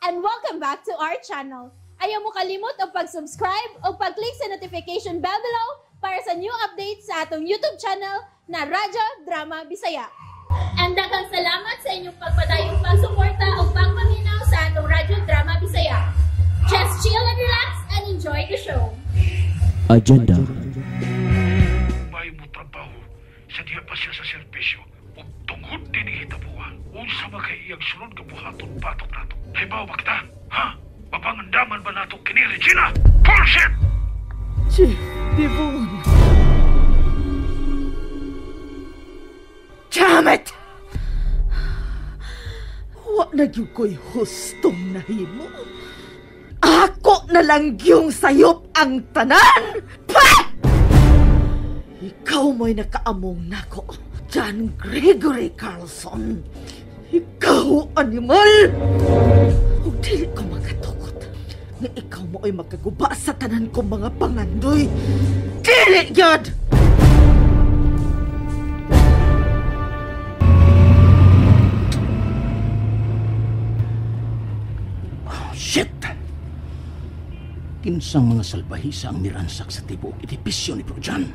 And welcome back to our channel. Ayaw mo kalimot og pag-subscribe o pag-click sa notification bell below para sa new updates sa atong YouTube channel na Radyo Drama Bisaya. And daghang salamat sa inyong pagpadayong pagsuporta o pagpaminaw sa atong Radyo Drama Bisaya. Just chill and relax and enjoy the show. Agenda. May mo trabaho sa diha pa siya sa serbisyo ug tungod dinhi hitabuha, unsa ba kay iyang sulod nga buhaton batok nato? Halimbawa ba kita? Ha? Mapangandaman ba nato kini, Regina? Bullshit! Chief Devon. Damn it! Wa na gyud ko'y hustong nahimo. Ako na lang gyung sayop ang tanan! Pa! Ikaw mo'y nakaamong nako, John Gregory Carlson. Ikaw, animal! Ug dili ko makatukot nga ikaw mo ay makaguba sa tanan kong mga pangandoy. Dili gyud! Oh, shit! Kinsang mga salbahisa ang niransak sa tibuok edipisyo ni Bro John.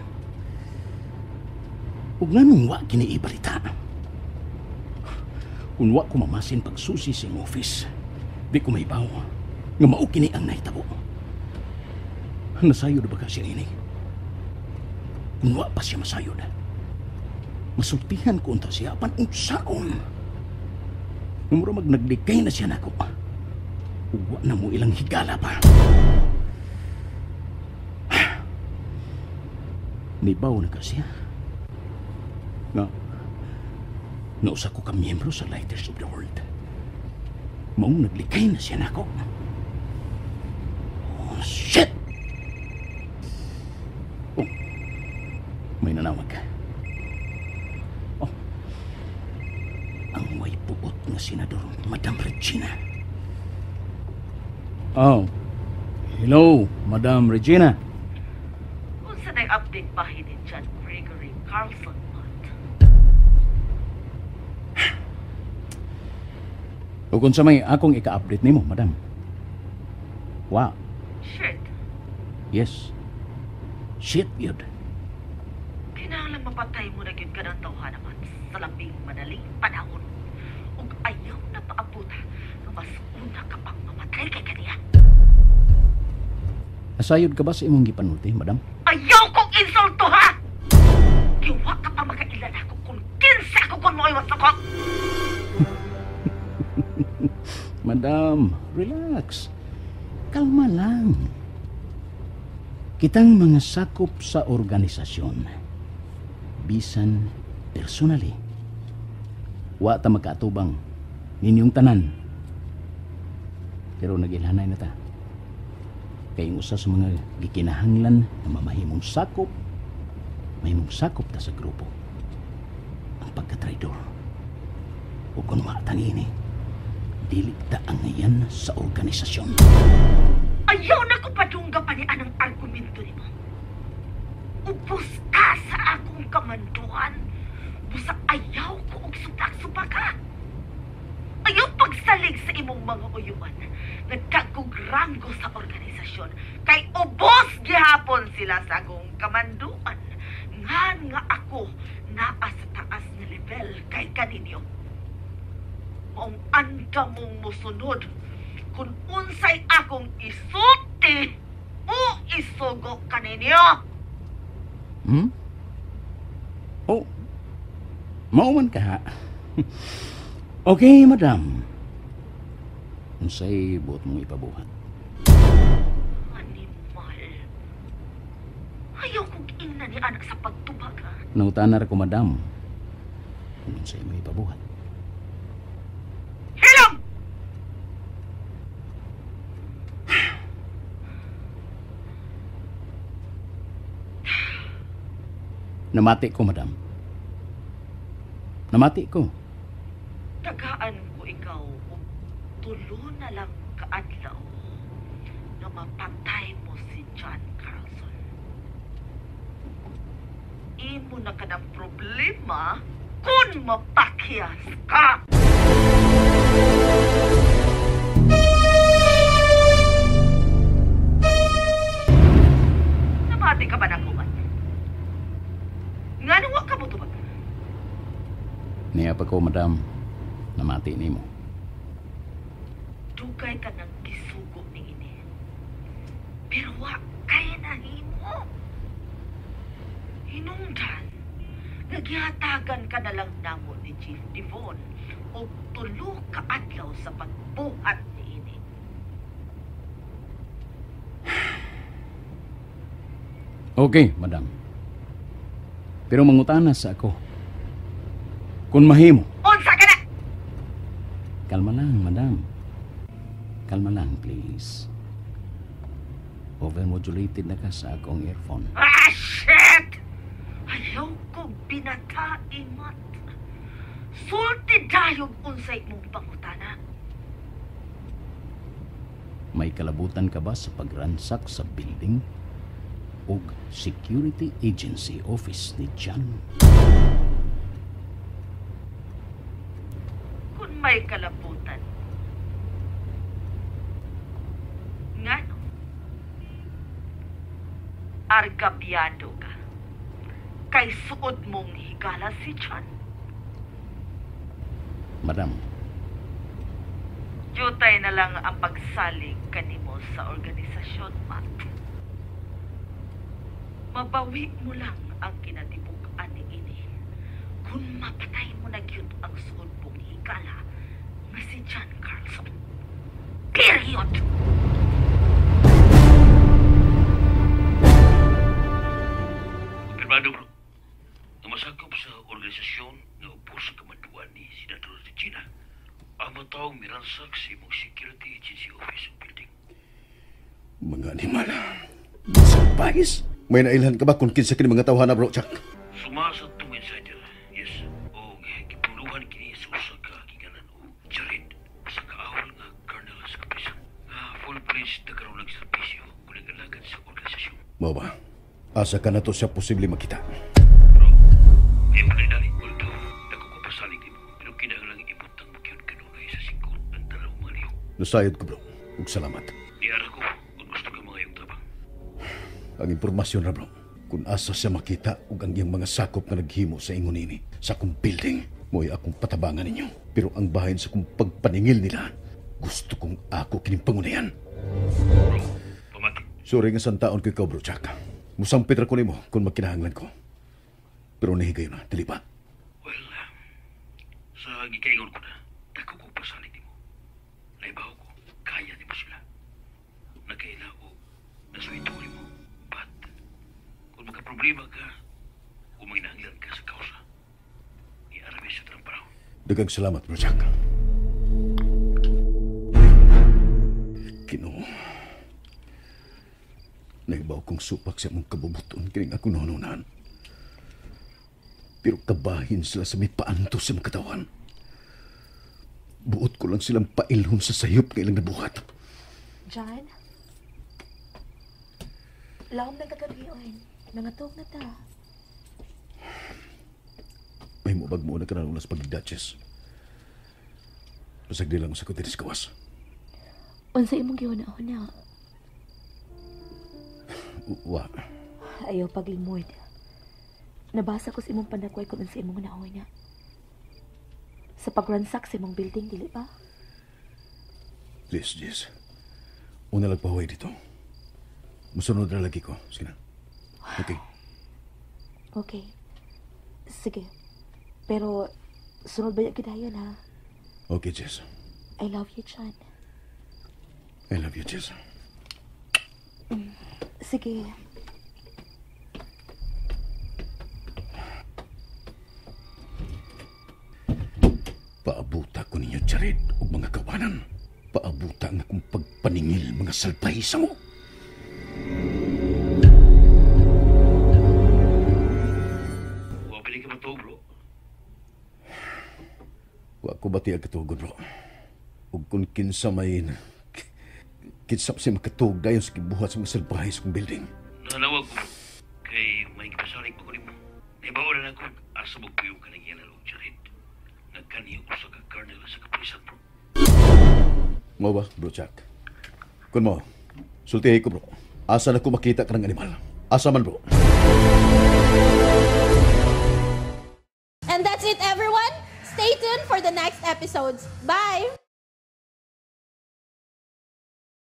Ug nganong wa kini ibalita? Kung wa ko mamasin pagsusi sa imong office, di ko mahibaw nga mao kini ang nahitabo. Nasayod ba ka siya nini? Kung wa pa siya masayod, masultihan ko unta siya apan unsaon. Mura magnaglikay na siya nako. Ug wa na mo ilang higala pa. Nibaw na ka siya. Nga, nausa ko ka miyembro sa Lighters of the World. Maong naglikay na siya nako. Oh, shit! Oh, may nanawag. Oh, ang way buot nga senador, Madam Regina. Oh, hello, Madam Regina. Unsa na'y update bahin ni John Gregory Carlson, Matt? O kung sa may akong ika-update nimo, Madam. Wa. Shit. Yes. Shit, yun. Kinahanglan mapatay mo na gyud ka ng tawhana, Matt, sa labing madaling panahon. Ug ayaw na paabot nga mas una ka pang mamatay kay kaniya. Nasayod ka ba sa imong gipanulti, Madam? Ayaw kong insulto, ha! Kiwa ka pa makailan ako kung kinsa ako kung mo'y wasakot! Madam, relax. Kalma lang. Kitang mga sakop sa organisasyon, bisan personally, wa ta magkaatubang ninyong tanan. Pero nag-ilhanay na ta. Kay usa sa mga gikinahanglan na mamahimong sakop, mahimong sakop ta sa grupo. Ang pagkatraidor. O kung wa ta niini, dili ta angayan sa organisasyon. Ayaw na ko padungga pa ni anang argumento nimo. Ubos ka sa akong kamanduan. Busa ayaw ko og supak-supak ka. Ayaw pagsalig sa imong mga uyuan. Nagkagog ranggo sa organisasyon. Kay ubos gihapon sila sa akong kamanduan. Ngan nga ako naa sa taas nga level kay kaninyo. Maong anda mong musunod kung unsay akong isulti o isugo kaninyo. Hmm? Oh, mao man ka ha. Okay, madam. Unsay buot mong ipabuhat? Animal. Ayaw kong ingna ni anak sa pagtubag, ha? Nangutanar ko, madam. Kung unsay mo ipabuhat. Hilom! Namati ko, madam. Namati ko. Tagaan ko ikaw og tulo na lang kaadlaw na mapatay mo si John Carlson. Imo na ka ng problema kung mapakyas ka. ko, madam. Namati nimo. Dugay ka nang gisugo ni ini. Pero wa kay nahimo. Hinungdan, nagihatagan ka na lang namo ni Chief Devon og tulo ka adlaw sa pagbuhat ni ini. Okay, madam. Pero mangutana sa ako. Kung mahimo. Unsa ka na? Kalma lang, madam. Kalma lang, please. Overmodulated na ka sa akong earphone. Ah, shit! Ayaw ko binata, Mat. Sulti dayog unsay imong pangutana. May kalabutan ka ba sa pagransak sa building o security agency office ni John? Kung may kalabutan. Ngano? Argabyado ka. Kay suod mong higala si John. Madam. Jutay na lang ang pagsalig kanimo sa organisasyon, Matt. Mabawi mo lang ang kinatibuk-an ni ini. Kung mapatay mo na gyud ang suod mong higala nga si John Carlson. Period! Kumpirmado, bro. Nga masakop sa organisasyon nga ubos sa kamanduan ni Senador Regina, ang mga taong miransak sa imong security agency office ug building. Mga animal. Sa pagis. May nailhan ka ba kung kinsa kini mga tawhana, bro, Chuck? Suma sa itong insider, yes. O gipuluhan kini sa usa ka giganan o Jared sa kaawol nga colonel sa kapisan. Nga full-fledged na karon ng serbisyo o nag-alagad sa organisasyon. Mao ba? Asa ka na to siya posible makita? Bro, may mga although nakukupasalig nimo, pero kinahanglan ibutang mo gyud kanunay sa sikot ang tanang mga lihok. Nasayod ko, bro. Ug salamat. Niara ko kung gusto ka mga iyong tabang. Ang impormasyon ra, bro. Kung asa siya makita ug ang iyang mga sakop nga naghimo sa ingon nini sa akong building, mo'y akong patabangan ninyo. Pero ang bahin sa akong pagpaningil nila, gusto kong ako kining pangunayan. Bro, pamati. Sorry nga santaon ko ikaw, bro, Jack. Musampit ra ko nimo kung magkinahanglan ko. Pero nahigayon na, dili ba? Well, sa gikaingon ko na, dako ko pasalig nimo. Naibaw ko, kaya nimo sila. Nakaila o nasuito nimo. But, kung magka-problema ka, kung manginahanglan ka sa kausa, iarami sa tanang panahon. Daghang salamat, bro Jack. Kinoo. Naibaw kong supak sa mong kabubuton kining akong nahununan. Pero kabahin sila sa may paanto sa mga katawan. Buot ko lang silang pailhon sa sayop nga ilang nabuhat. John? Laom na kagabion. Nangatog na ta. May mubag mo na kanalunas pag-Duchess. Pasag di lang sa ko dinis gawas. Unsa imong gihuna-huna? Wa. Ayaw paglimod. Nabasa ko sa imong panakway kung unsa imong huna-huna. Sa pagransak sa imong building, dili ba? Please, Jess. Una lagpahuway dito. Musunod na lagi ko. Sige na. Okay. Okay. Sige. Pero, sunod ba yung gidayon, ha? Okay, Jess. I love you, John. I love you, Jess. Sige. Paabuta ko ninyo, Jared, ug mga kawanan. Paabuta ang akong pagpaningil, mga salbahe sa mo. Wa pili ka matuog, bro. Wa ko bati ang katugon, bro. Ug kung kinsa may kinsa pa siya makatuog dayon sa kibuhat sa mga salbahe sa kong building. Nanawag ko, kay may gipasalig pa ko nimo. Naibaw na ako, asa magpuyong ka ng iyan og Jared. Nagkaniyo ko sa ka-colonel sa kapulisan, bro. Mo ba, bro Jack? Kun mo, sultihi ko, bro. Asa na ko makita ka ng animal? Asa man, bro? And that's it, everyone. Stay tuned tuned for the next episodes. Bye!